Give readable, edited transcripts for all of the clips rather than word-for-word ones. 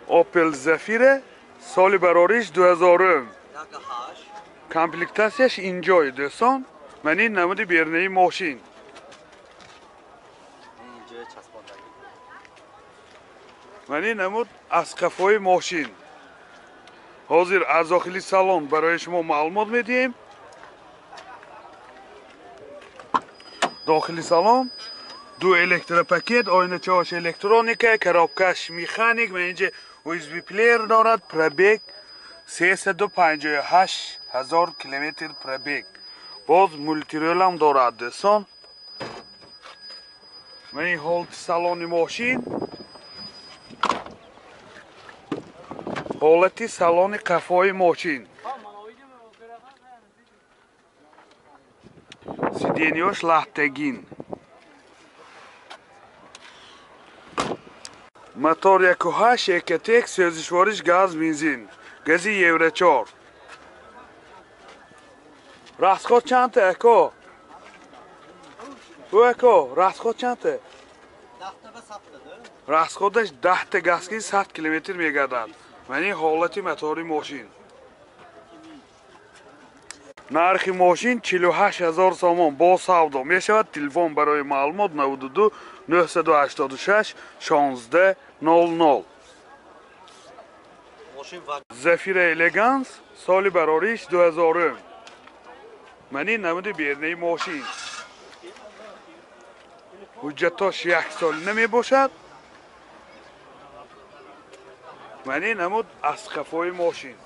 Opel Zafira соли барориш 2000. Комплектацияш инҷой дӯстон. Ман ин намуди берунаи мошин. Ман ин намуд аз қафои мошин. Ҳозир аз дохили салон барои шумо маълумот медиҳем. Дохили салон ду электропакет, оиначаҳош электроника, коробкаш механик, ман инҷа USB плеер дорад, пробег 358 ҳазор километр пробег. Боз мултиролам дорад дӯстон. Ман ин ҳолати салони мошин, ҳолати салони қафои мошин. Сиденьёш лаҳтагин. Мотор 1.8 Экотек, сӯзишвориш газ, бензин, гази Евро 4. Расход чандта ако? Ӯ ако, расход чандта? Расходаш 10 газки 100 километр мегардад. Ман ин ҳолати мотори мошин. Нархи мошин 48 ҳазор сомон бо савдо мешавад. Телефон барои маълумот 92 986 16 00. Зафира Элеганс соли барориш 2000. Ман ин намуди берунаи мошин. Ҳуҷҷатош як солина мебошад. Ман ин намуд аз қафои мошин.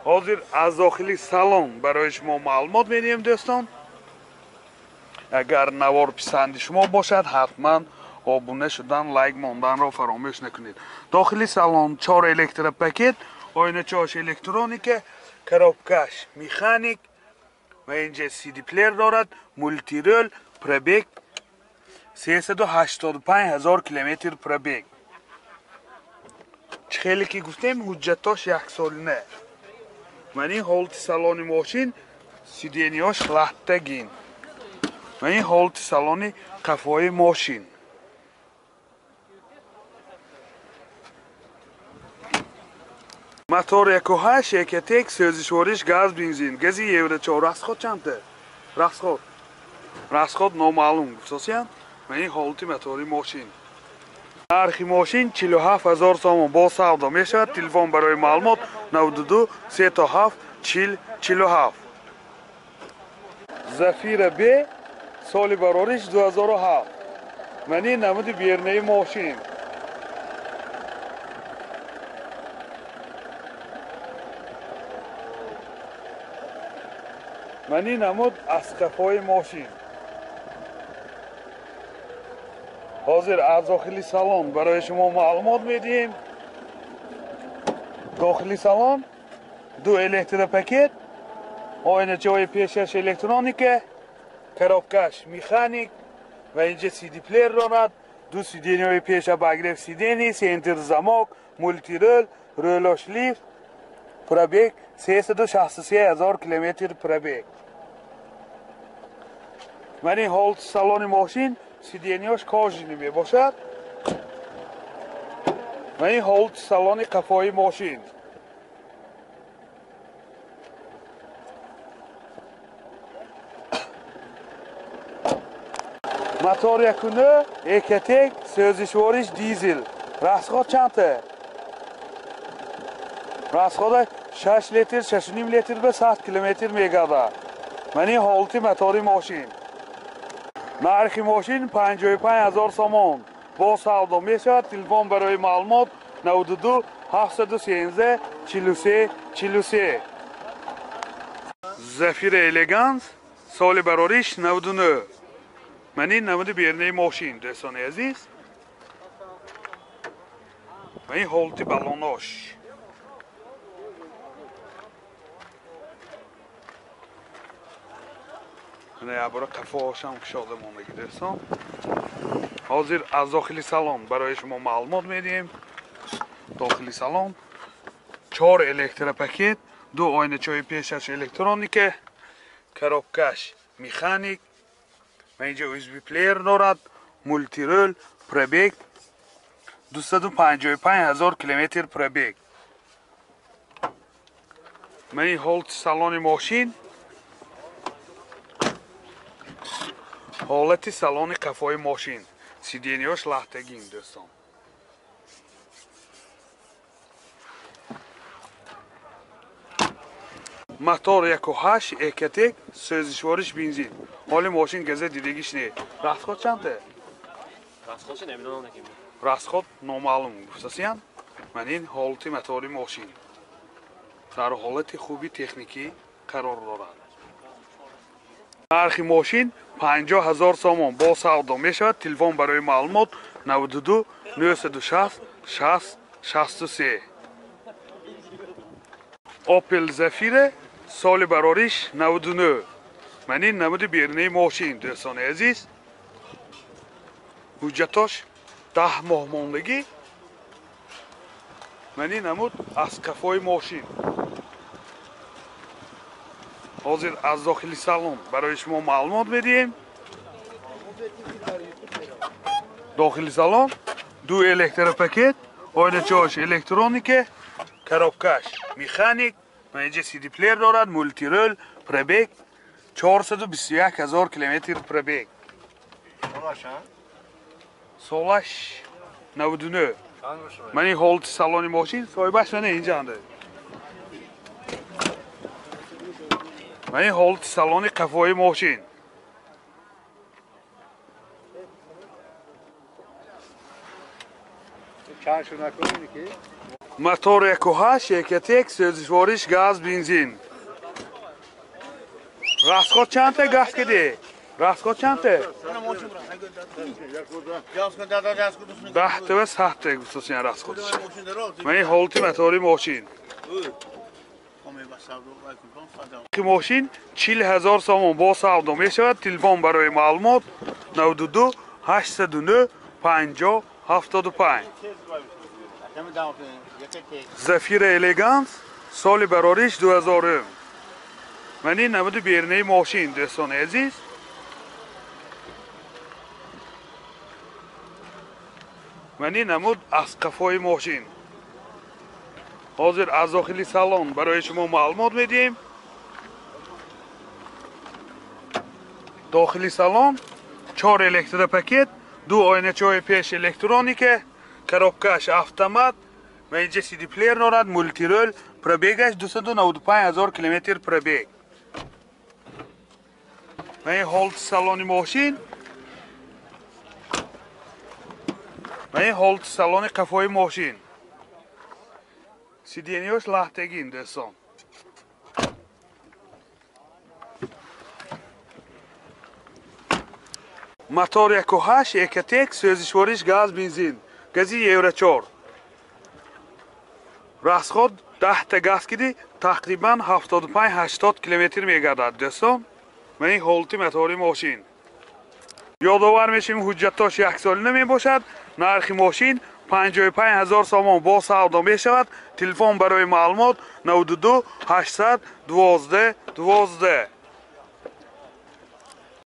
Ҳозир аз дохили салон барои шумо маълумот медиҳем дӯстон. Агар навор писанди шумо бошад, ҳатман обуна шудан, лайк монданро фаромӯш накунед. Дохили салон 4 электропакет, оиначаҳош электроника, коробкаш механик ва инҷа CD плеер дорад, мултирол, пробег 385 ҳазор километр пробег. Чӣ хеле ки гуфтем, ҳуҷҷатош яксолина. Ман ин ҳолати салони мошин, сиденьёш лаҳтагин. Ман ин ҳолати салони қафои мошин. Мотор 1.8 Экотек, сӯзишвориш газ, бензин, гази Евро 4. Расход чандта? Расход. Расход номаълум гуфтосиян. Ман ин ҳолати мотори мошин. Нархи мошин 47 ҳазор сомон бо савдо мешавад. Телефон барои маълумот 92 37 40 47. Зафира Б соли барориш 2007. Ман ин намуди берунаи мошин. Ман ин намуд аз қафои мошин. Ҳозир аз дохили салон барои шумо маълумот медиҳем. Дохили салон ду электропакет, оиначаҳои пешаш электроника, коробкаш механик ва инҷа CD плеер дорад, ду сиденьёи пеша обогрев сидений, центр замок, мултирол, рӯлош лифт, пробег 363 ҳазор километр пробег. Ман ин ҳолати салони мошин, сиденьёш кожини мебошад. Ман ин ҳолати салони қафои мошин. Мотор 1.9 Экотек, сӯзишвориш дизел. Расход чандта? Расходаш 6 литр, 6.5 литр ба 100 километр мегардад. Ман ин ҳолати мотори мошин. Нархи мошин 55 ҳазор сомон бо савдо мешавад. Телефон барои маълумот 92 713 43 43. Зафира Элеганс соли барориш 99. Ман ин намуди берунаи мошин дӯстони азиз. Ман ин ҳолати балонош. Ябора қафоошам кушода мондаги дӯстон. Ҳозир аз дохили салон барои шумо маълумот медиҳем. Дохили салон 4 электропакет, ду оиначаҳои пешаш электроника, коробкаш механик, ва инҷа USB плеер дорад, мултирол, пробег 255 ҳазор километр пробег. Ман ин ҳолати салони мошин, ҳолати салони қафои мошин, сиденияш лахтагин дӯстон. Мотор 1.8 Ecotec, сӯзишвориш бензин. Ҳоли мошин газа дидагиш не. Расход чанте? Расходши намедонам наким. Расход номаълум гуфтасиян. Ман ин ҳолати мотори мошин дар ҳолати хуби техникӣ қарор дорад. Нархи мошин 50 ҳазор сомон бо савдо мешавад. Телефон барои маълумот 92 960 60 63. Opel Zafira соли барориш 99. Ман ин намуди берунаи мошин дӯстони азиз. Ҳуҷҷатош 10 моҳ мондагӣ. Ман ин намуд аз қафои мошин. Ҳозир аз дохили салон барои шумо маълумот медиҳем. Дохили салон ду электропакет, оиначаҳош электроника, коробкаш механик, инҷа CD-плеер дорад, мултирол, пробег 421 ҳазор километр пробег. Солаш 99. Ман ин ҳолати салони мошин, соҳибаш мана инҷанде. Ман ин ҳолати салони қафои мошин. Мотор 1.8 Ecotec, сӯзишвориш газ, бензин. Расход чанте газ киди? Расход чанте? 10 ва 7 гуфтасиян расходиш. Ман ин ҳолати мотори мошин. Мошин 40 ҳазор сомон бо савдо мешавад. Телефон барои маълумот 92 809 50 75. Зафира Элеганс соли барориш 2000. Ман ин намуди берунаи мошин дӯстони азиз. Ман ин намуд аз қафои мошин. Ҳозир аз дохили салон барои шумо маълумот медиҳем. Дохили салон 4 электропакет, ду оиначаҳои пеш электроника, коробкаш автомат, ва инҷа CD-плеер дорад, мултирол, пробегаш 295 ҳазор километр пробег. Ва ин ҳолати салони мошин, ва ин ҳолати салони қафои мошин. Сиденияш лахтагин дӯстон. Мотор 1.8 Ecotec, сӯзишвориш газ, бензин, гази Евро 4. Расход 10 та газ киди тақрибан 75-80 километр мегардад дӯстон. Ман ин ҳолати мотори мошин. Ёдовар мешавем ҳуҷҷатош яксолина мебошад. Нархи мошин 55 ҳазор сомон бо савдо мешавад. Телефон барои маълумот 92 812 12.